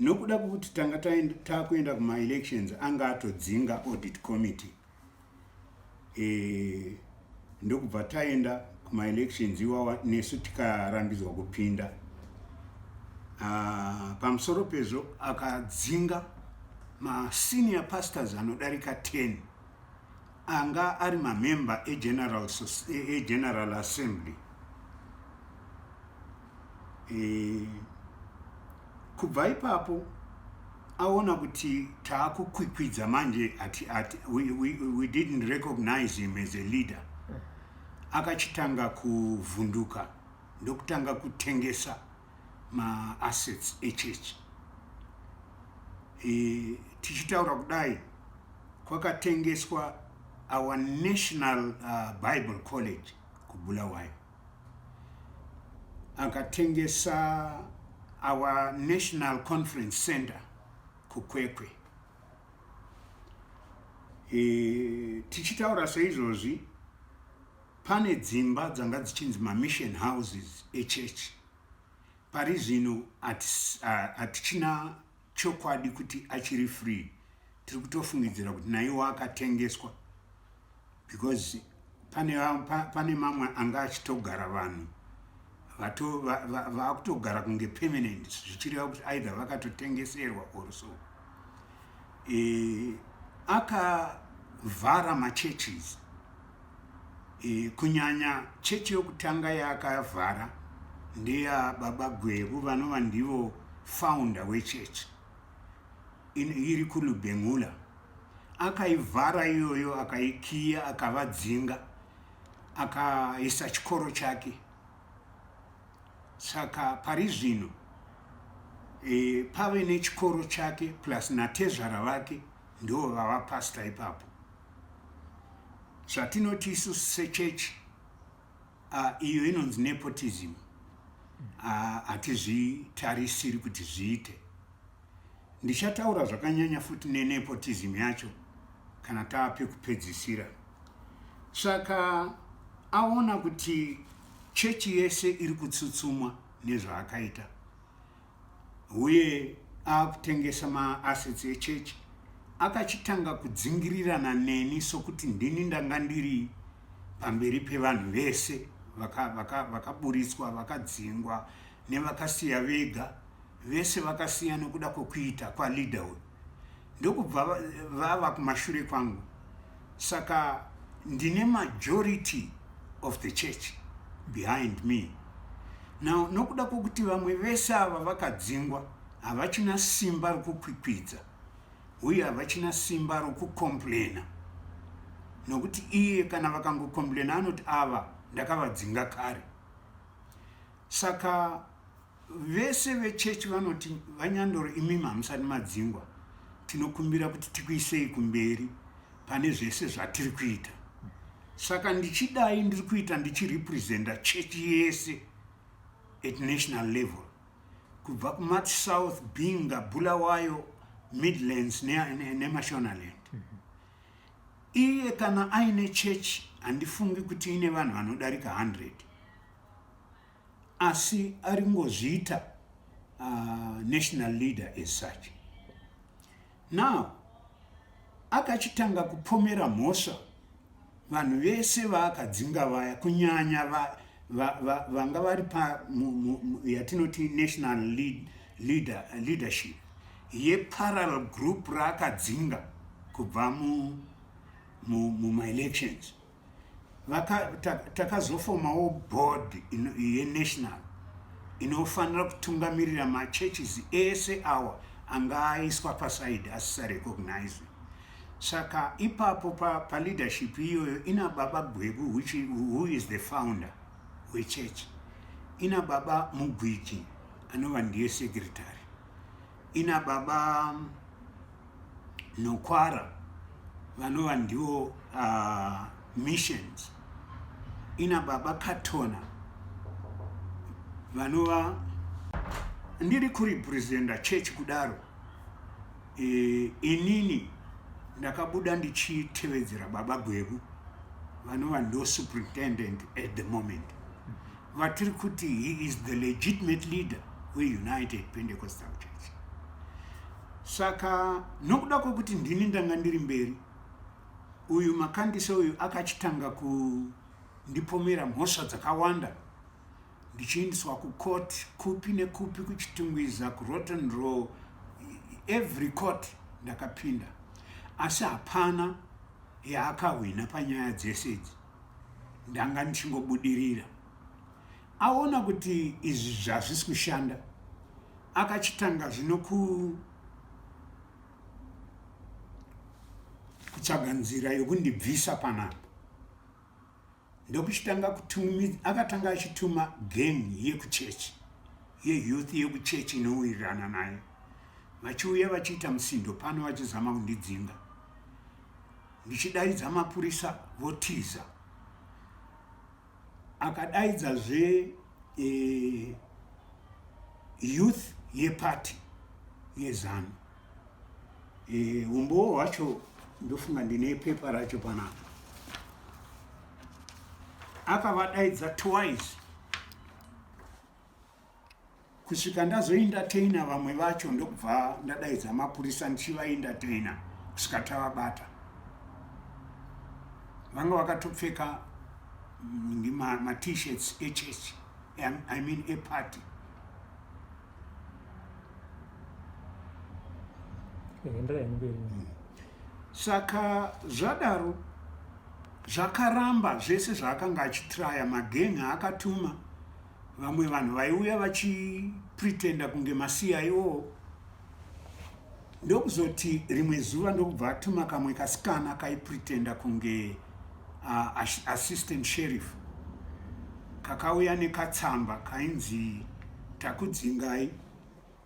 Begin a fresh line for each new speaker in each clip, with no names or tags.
Nokuda kwekuti tanga takuenda kumaelections, anga atodzinga audit committee, ndokubva taenda kumaelections iwawa, nesu tikarambidzwa kupinda. Pamusoro pezvo, akadzinga masenior pastors anodarika 10 anga ari mamemba eGeneral Assembly. Kubva ipapo aona kuti taakukwikwidza manje, we didn't recognize him as a leader, akachitanga kuvhunduka, ndokutanga kutengesa maassets echechi. Tichitaura kudai, kwakatengeswa our National Bible College kuBulawayo, akatengesa our National Conference Center kuKwekwe. Tichitaura seizvozvi, pane dzimba dzanga dzichinzi mamission houses echechi. Pari zvino hatichina chokwadi kuti achiri free. Tiri kutofungidzira kuti naiwo akatengeswa, because pane mamwe anga achitogara vanhu vaakutogara kunge permanent, zvichireva kuti either vakatotengeserwa or so. Akavhara machurches, kunyanya chechi yokutanga yaakavhara ndeya Baba Gweru, vanova ndivo founder wechechi, iri kuLobengula. Akaivhara iyoyo, akaikiya, akavadzinga, akaisa chikoro chake. Saka pari zvino pave nechikoro chake plus natezvara vake ndo vava pasta ipapo. Zvatinoti isusu sechechi, iyo inonzi nepotism. Hatizvitarisiri kuti zviite. Ndichataura zvakanyanya futi nenepotism yacho kana taapekupedzisira. Saka aona kuti chechi yese iri kutsutsumwa nezvaakaita, uye akutengesa maassets echechi, akachitanga kudzingirirana neni sokuti ndini ndanga ndiri pamberi pevanhu vese vakaburitswa, vakadzingwa nevakasiya vega. Vese vakasiya nokuda kwokuita kwaleader uyu, ndokubva vava kumashure kwangu. Saka ndine majority of the church behind me now, nokuda kwokuti vamwe vese ava vakadzingwa, havachina simba rokukwikwidza uye havachina simba rokucomplaina, nokuti iye kana vakangocomplaina anoti, "Ava ndakavadzinga kare." Saka vese vechechi vanoti, "VaNyandoro, imimi hamusati madzingwa, tinokumbira kuti tikuisei kumberi pane zvese zvatiri kuita." Saka ndichidai ndiri kuita ndichirepresenta chechi yese at national level, kubva kuMat South, Binga, Bulawayo, Midlands neMashonaland. Iye kana aine chechi, handifungi kuti ine vanhu vanodarika 100, asi ari kungozviita national leader as such. Now akachitanga kupomera mhosva vanhu vese vaakadzinga vaya, kunyanya vanga vari pa yatinoti national leadership yeparallel group raakadzinga kubva mumaelections. Takazofomawo board yenational inofanira kutungamirira machurches ese awa anga aiswa paside, asisarecognizwe. Saka ipapo paleadership iyoyo ina Baba Gwebu, who is the founder wechurch, ina Baba Mugwiji anova ndiye secretary, ina Baba Nokwara vanova ndivo missions, ina Baba Katona vanova. Ndiri kurepresenta church kudaro, inini ndakabuda ndichitevedzera Baba Gwebu vanova ndo superintendent at the moment, vatiri kuti he is the legitimate leader weUnited Pentecostal Church. Saka nokuda kwekuti ndini ndanga ndiri mberi, uyu Makandise uyu akachitanga kundipomera mhosva dzakawanda, ndichiindiswa kucourt kupi nekupi, kuChitungwiza, kuRotten Row, every court ndakapinda, asi hapana yaakahwina panyaya dzese idzi. Ndanga ndichingobudirira. Aona kuti izvi zvazvisi kushanda, akachitanga zvino kutsvaga nzira yokundibvisa panapa. Ndokuchitanga kutumi, akatanga achituma gang yekuchechi, yeyouth yekuchechi inowirirana naye, vachiuya vachiita musindo pano vachizama kundidzinga. Ndichidaidza mapurisa votiza. Akadaidzazve youth yepati yeZANU. Umbowo hwacho ndofunga ndine pepa racho panapa. Akavadaidza twice kusvika ndazoentertaina vamwe vacho, ndokubva ndadaidza mapurisa ndichivaentertaina kusvika tavabata. Vanga vakatopfeka ma-t-shirts echurch, I mean eparty. Saka zvadaro zvakaramba zvese zvaakanga achitraya, magenga akatuma vamwe vanhu vaiuya vachipretenda kunge maCIO. Ndokuzoti rimwe zuva ndokubva atuma kamwe kasikana kaipretenda kunge assistant sheriff, kakauya nekatsamba kainzi takudzingai,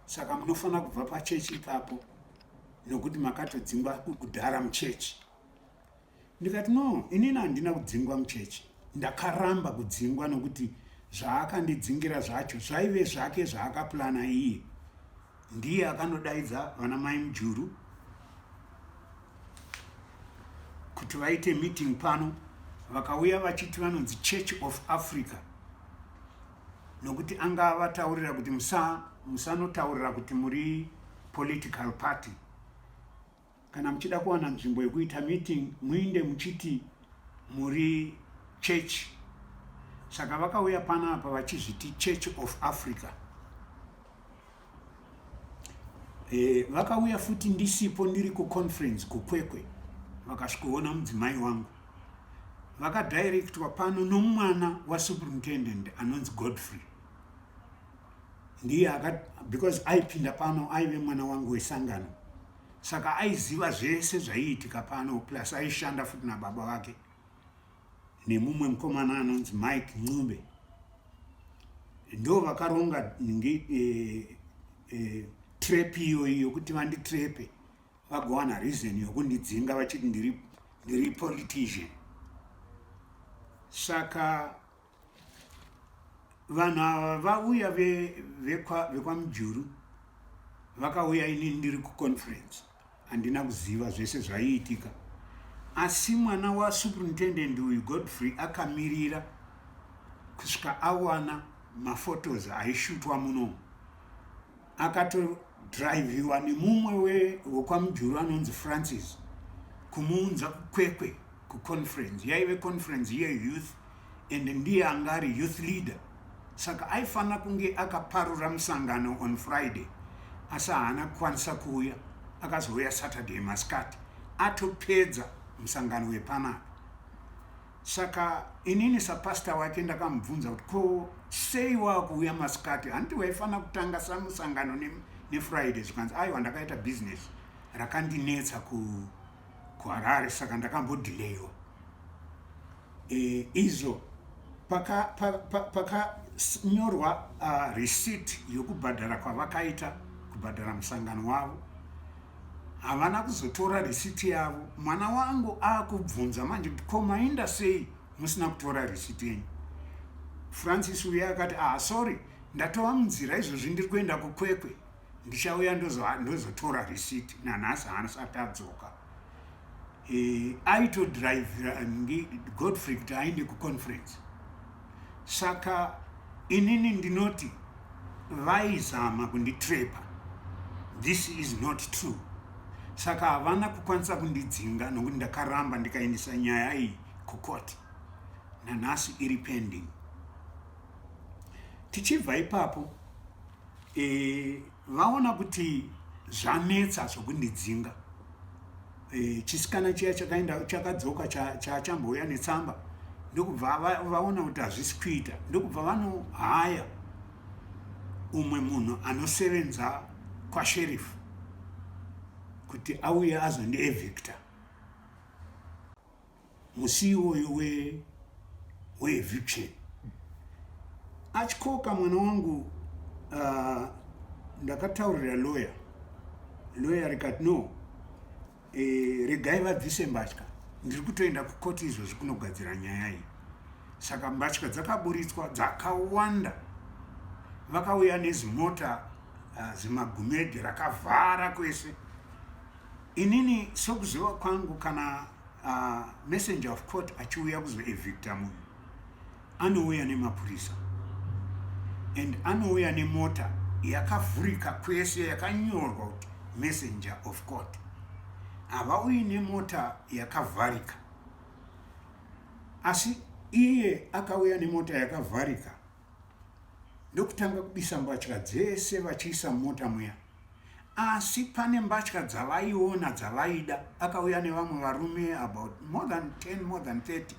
saka munofanira kubva pachechi ipapo nokuti makatodzingwa kudhara muchechi. Ndikati no, inini handina kudzingwa muchechi, ndakaramba kudzingwa nokuti zvaakandidzingira zvacho zvaive zvake zvaakaplana iye. Ndiye akanodaidza vana mai Mujuru kuti vaite meeting pano. Vakauya vachiti vanonzi Church of Africa, nokuti anga avataurira kuti musanotaurira kuti muri political party. Kana muchida kuwana nzvimbo yekuita meeting, muinde muchiti muri church. Saka vakauya panapa vachizviti Church of Africa. Vakauya futi ndisipo, ndiri kuconference kuKwekwe, vakasvikoona mudzimai wangu. Vakadirectwa pano nomwana wasuperintendent anonzi Godfrey. Ndiye aka, because aipinda pano, aive mwana wangu wesangano, saka aiziva zvese zvaiitika pano, plus aishanda futi nababa vake nemumwe mukomana anonzi Mike Ncube. Ndo vakaronga trap iyoyi yokuti vanditrepe, vagowana reason yokundidzinga vachiti ndiri politician. Saka vanhu ava vauya vekwaMujuru vakauya inini ndiri kuconference, handina kuziva zvese zvaiitika. Asi mwana wasuperintendent uyu Godfrey akamirira kusvika awana maphotos aishutwa muno. Akatodhiraivhiwa nemumwe wekwaMujuru anonzi Francis kumuunza kuKwekwe kuconference. Yaive conference yeyouth and ndiye anga ari youth leader, saka aifanira kunge akaparura musangano on Friday, asi haana kukwanisa kuuya. Akazouya Saturday masikati atopedza musangano wepanapa. Saka inini sapasta wake ndakamubvunza kuti ko sei waakuuya masikati, handiti waifanira kutanga samusangano neFriday? Zvikanzi aiwa, ndakaita business rakandinetsa kuHarare, saka ndakambodhileyiwa. Izvo pakanyorwa receipt yokubhadhara kwavakaita, kubhadhara musangano wavo, havana kuzotora risiti yavo. Mwana wangu akubvunza manje kuti ko mainda sei musina kutora risiti yenyu? Francis uye akati, ah, sorry, ndatova munzira izvozvi, ndiri kuenda kuKwekwe, ndichauya ndozotora risiti. Nanhasi haasati adzoka. Aitodhiraivhira Godfrey kuti aende kuconference. Saka inini ndinoti vaizama kunditrepa. This is not true. Saka havana kukwanisa kundidzinga nokuti ndakaramba ndikaendesa nyaya iyi kucourt. Nanhasi iri pending. Tichibva ipapo e, vaona kuti zvanetsa zvokundidzinga e, chisikana chiya chakaenda chakadzoka chachambouya netsamba ndokubva vaona kuti hazvisi kuita ndokubva vanohaya umwe munhu anosevenza kwasherifu kuti auye azondievicta musi iwoyo weeviction achikoka mwana wangu. Ndakataurira lawyer, lawyer rikati no, regai vabvise mbatya, ndiri kutoenda kukoti izvozvi kunogadzira nyaya iyi. Saka mbatya dzakaburitswa dzakawanda, vakauya nezimota, zimagumedhe rakavhara kwese. Inini sokuziva kwangu, kana messenger of court achiuya kuzoevicta munhu, anouya nemapurisa and anouya nemota yakavhurika kwese yakanyorwa kuti messenger of court. Havauyi nemota yakavharika, asi iye akauya nemota yakavharika ndokutanga kubisa mbatya dzese vachiisa mumota muya. Asi pane mbatya dzavaiona dzavaida. Akauya nevamwe varume about more than 10, more than 30,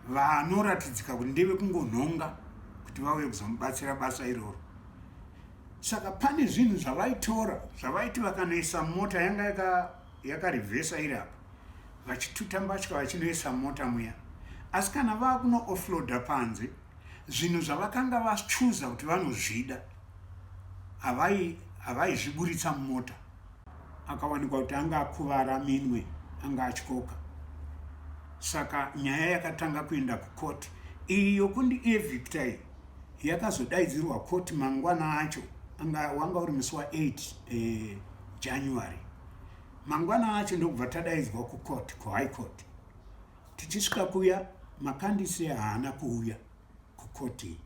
vanoratidzika kuti ndeve kungonhonga kuti vauye kuzomubatsira basa iroro. Saka pane zvinhu zvavaitora zvavaiti vakanoisa mota yanga yakarivhesa iri apa, vachituta mbatya vachinoisa mota muya. Asi kana vakuno offloada panze, zvinhu zvavakanga vachuza kuti vanozvida havaizviburitsa mumota. Akawanikwa kuti anga akuvara minwe, anga atyoka. Saka nyaya yakatanga kuenda kukoti iyi yokundievicta iyi yakazodaidzirwa koti mangwana acho, anga wanga uri musi wa8 January. Mangwana acho ndokubva tadaidzwa kukoti, kuHigh Court. Tichisvika kuya, Makandise haana kuuya kukoti.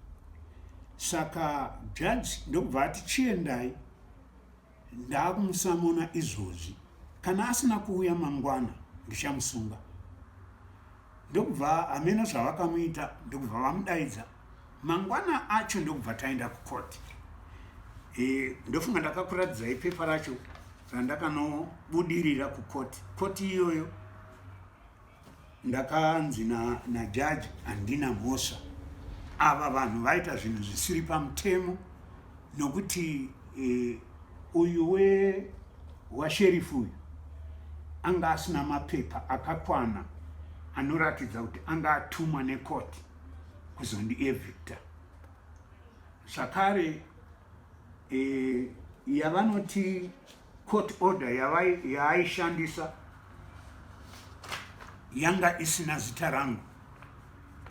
Saka judge ndokubva ati, "Chiendai, ndaakumusamona izvozvi. Kana asina kuuya mangwana, ndichamusunga." Ndokubva hameno zvavakamuita, ndokubva vamudaidza mangwana acho, ndokubva taenda kukoti. Ndofunga ndakakuratidzai pepa racho randakanobudirira kukoti. Koti iyoyo ndakanzi najaji handina mhosva. Ava vanhu vaita zvinhu zvisiri pamutemo nokuti uyu washerifu uyu anga asina mapepa akakwana anoratidza kuti anga atumwa nekoti kuzondievicta. Zvakare yavanoti court order yaaishandisa yanga isina zita rangu.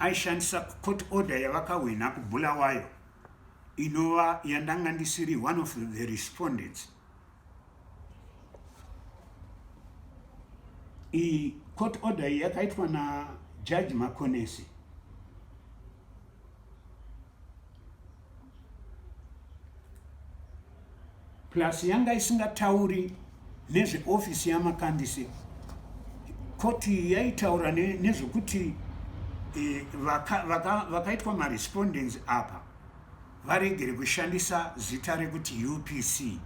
Aishandisa court order yavakahwina kuBulawayo, inova yandanga ndisiri one of the respondents. Iyi court order iyi yakaitwa naJudge Makonesi. Plus yanga isingatauri nezveofisi yaMakandise. Koti yaitaura nezvekuti vakaitwa vaka, vaka marespondents apa varegere kushandisa zita rekuti UPC.